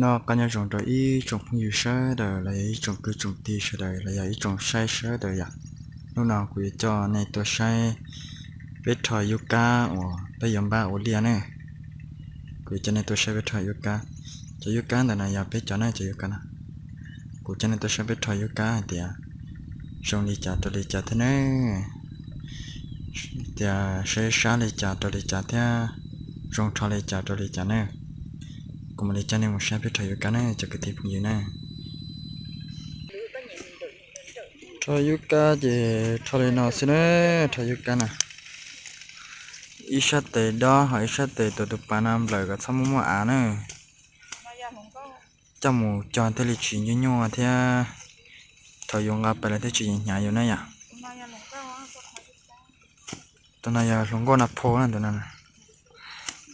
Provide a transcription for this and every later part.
Noj qab nyob zoo rau ib tsoom phooj ywg sawv daws los yog ib tsoom kwv tsoom tij sawv daws los yog ib tsoom saib sawv daws yom. Hnub no kuv yuav coj nej tuaj saib peb rho yub kab uas peb yuav npab ua liaj ne. Kuv yuav coj nej tuaj saib peb rho yub kab. Cov yub kab ntawm no yog peb cov ne, cov yub kab no. Kuv coj nej tuaj saib peb rho yub kab hais tias zoo li cas rau li cas thiab ne, tias saib sab li cas rau li cas thiab zoo rho li cas rau li cas ne. Kuv mam li coj nej mus saib peb rho yub kab ne cov kwv tij phooj ywg na. Rho yub kab ces rho li no xwb na, rho yub kab na. Ib sab tes dob ho ib sab tes tuav tus pas no nplawm kom txhob muaj muaj av na. Coj mus cog thiaj li tsis nyuaj nyuaj thiab thaum yuav nqa pais lawv thiaj tsis hnyav yus na yom. Tus no yog hluas nkauj na pho na tus no.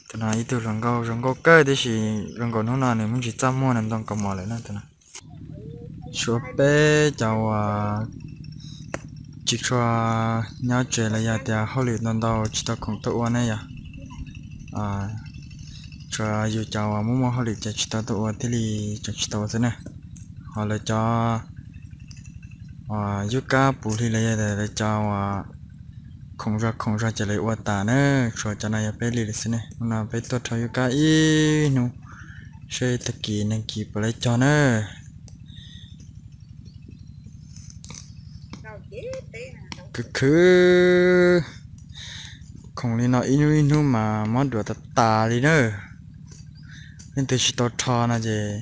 Tus no ib tug hluas nkauj zoo nkauj kawg tiam sis zoo nkaus hnub no nws muaj ntsis txaj muag nws ntoo kaus mom lawm na tus no. Tshuav peb cov uas tsis tshua nyob tsev los yog tias hauj lwm ntau ntau tsis tau khoom tuaj ua ne yom. Tshuav yus cov uas muaj muaj hauj lwm ces tsis tau tuaj ua thiaj li tseem tsis tau ua xwb na. Ho lawv cov yub kab puv hli los yog lawv cov uas khoom zog khoom zog ces lawv ua tas na. Tshuav cov no yog peb li lawm xwb ne. Hnub no peb tuaj rho yub kab ib hnub seb tag kis neeg kis puas lawv cog na. Khwv khwv khoom li no ib hnub ib hnub mas mob duav tas tas li na. Leej twg tsis tau rho no ces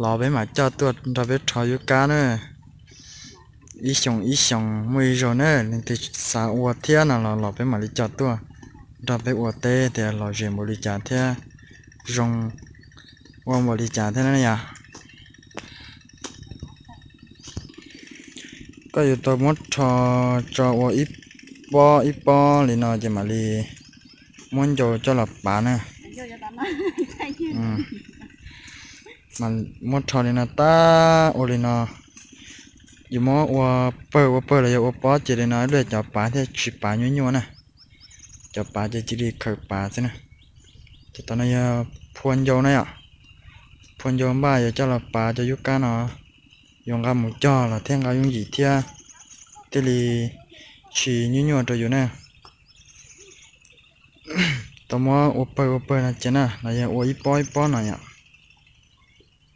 los peb mam coj tuaj nrog peb rho yub kab na. Ib xyoos ib xyoos muaj ib zaug na, leej twg xav ua thiab no los los peb mam li coj tuaj nrog peb ua teb tias lom zem npaum li cas thiab zoo ua npaum li cas thiab na yom. Koj yuav tau muab rho tso ua ib pob ib pob li no ces mam li muab ncau coj los pav na. Muab rho li no tag ua li no, yus muab ua pawg ua pawg los yog ua pob ces li no ib pliag cov pav thiaj tsis pav nyuaj nyuaj na. Cov pav ces cia li khaws pav xwb na. Ces tom no yog phua ncau na yom. Phua ncau npaj yuav coj los pav cov yub kab no, yuav nqa mus cog los thiaj nqa yooj yim thiab thiaj li tsis nyuaj nyuaj rau yus na. Tau muab ua pawg ua pawg no ces na los yog ua ib pob ib pob no yom.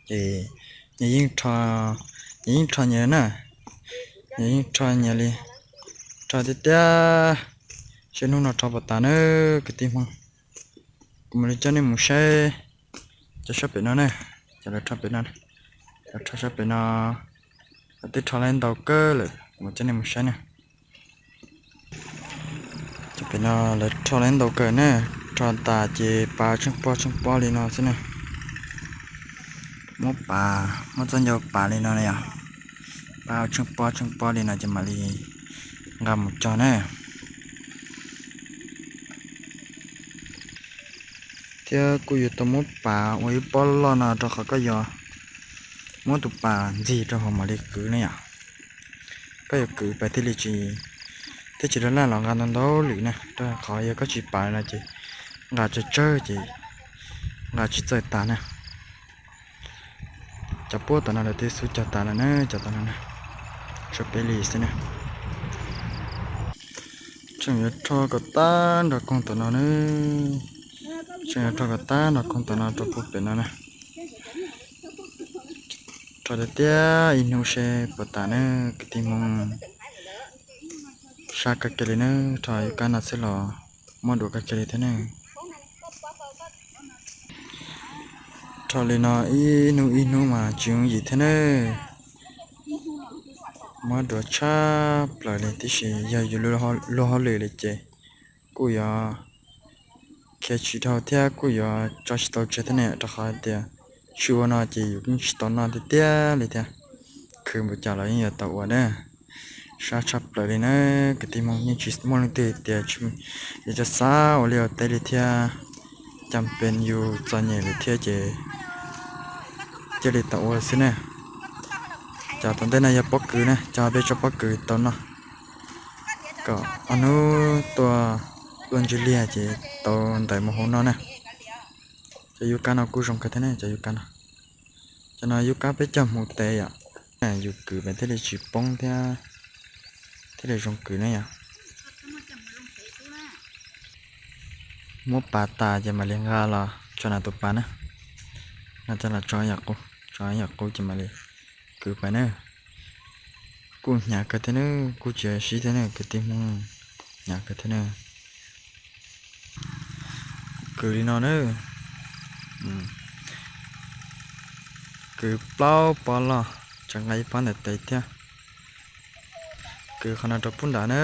Ces nyias yeej rho nyias na, nyias yeej rho nyias li, rho tiag tiag. Seb hnub no rho puas tas na kwv tij Hmoob. Kuv mam li coj nej mus saib cov sab pem no na, cov lawv rho pem no, lawv rho sab pem no, lawv twb rho laib ntau kawg lawm, kuv mam coj nej mus saib na. Cov pem no lawv rho laib ntau kawg na, rho tas ces pav tsheej pob tsheej pob li no xwb na. Muab pav, muab txoj ncau pav li no na yom, pav tsheej pob tsheej pob li no ces mam li nqa mus cog na. Thiab kuj yuav tau muab pav ua ib pob loj no rau qhov koj yuav muab tus pas ntxig rau hauv mam li kwv na yom. Koj yuav kwv pas thiaj li tsis, thiaj tsis laj laj los nqa ntau ntau lwm na, rau qhov yog koj tsis pav no ces nqa tsawg tsawg ces nqa tsis txawj tas na. Cov puab tom no lawv twb xub cog tas lawm na, cov tom no na, tshuav peb li xwb na. Tseem yuav rho kom tag nrho koog tom no na, tseem yuav rho kom tag nrho koog tom no rau puag pem no na. Rho tiag tiag ib hnub seb puas tas na kwv tij Hmoob. Sab kawg kiag li na, rho yub kab no xwb los muaj duav kawg kiag li thiab na. Rho li no ib hnub ib hnub mas tsis yooj yim thiab na. Muab duav tshaj plaws li tib si, yog yus luag hauj lwm li ces kuj yuav khiav tsis dhau thiab kuj yuav tso tsis tau tseg thiab ne, rau qhov tias tsis ua no ces yus kuj tsis tau noj tiag tiag li thiab. Khwv npaum cas los yeej yuav tau ua na. Sab tshaj plaws li na, kwv tij Hmoob, yeej tsis muaj leej twg tias yuav tsis xav ua liaj ua teb li thiab. Cas pes yus txom nyem lawm thiab ces cia li tau ua xwb na. Cov tom ntej no yog pob kws na, cov peb tso pob kws tau noj, kom ob hnub tua, tua ntsws liag ces tau ntawm mus hauv no na. Cov yub kab no kuj zoo kawg thiab ne, cov yub kab no. Cov no yub kab peb cog mus tes yom. Yus kwv mas thiaj li tsis poob thiab, thiaj li zoo kwv ne yom. Muab pas tas ces mam li nqa los tso nram tus pas na. Nqa coj los tso yam qub, tso yam qub ces mam li kwv pas na. Kuj hnyav kawg thiab na, kuj tsis sib thiab na kwv tij Hmoob, hnyav kawg thiab na. Kwv li no na, kwv plaub pob loj, tseem nqa ib pob ntawm tes thiab. Kwv qhov no rau puag nrad na,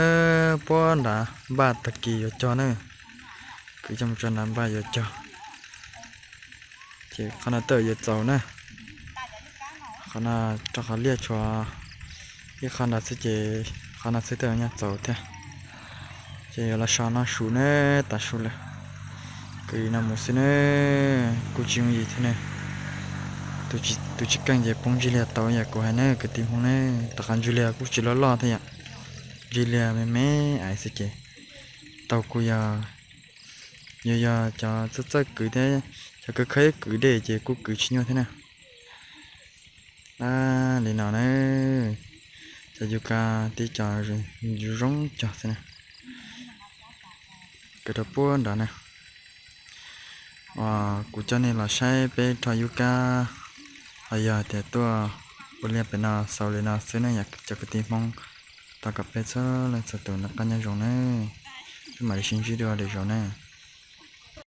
puag nrad npaj tag kis yuav cog na. Kwv coj mus tso nrad npaj yuav cog. Ces qhov no twb yuav txaus na. Qhov no rau qhov liaj tshuav ib qho nrad xwb ces qhov no xwb twb nyaj txaus thiab. Ces yuav los so no su ne, tas su lawm. Kwv li no mus xwb ne, kuj tsis yooj yim thiab ne. Tus tsis keej ces poob ntsig liag tau yam kuv hais ne kwv tij Hmoob ne. Tom qab ntsig liag kuj tsis loj loj thiab yom, ntsig liag me me ais xwb ces tau kuj yog, yog, yog cov txawj txawj kwv thiab, cov khawb khawb kwv dej ces kuj kwv tsis nyuaj thiab na. Li no na, cov yub kab tib co zoo cog xwb na. Kwv rau puag nrad na. Kuv coj nej los saib peb rho yub kab, ho yog tias tuaj ua liaj pem no xaus li no xwb ne yom cov kwv tij Hmoob. Thov kom peb txhua leej txhua tus noj qab nyob zoo na. Peb mam li sib ntsib dua lwm zaus na.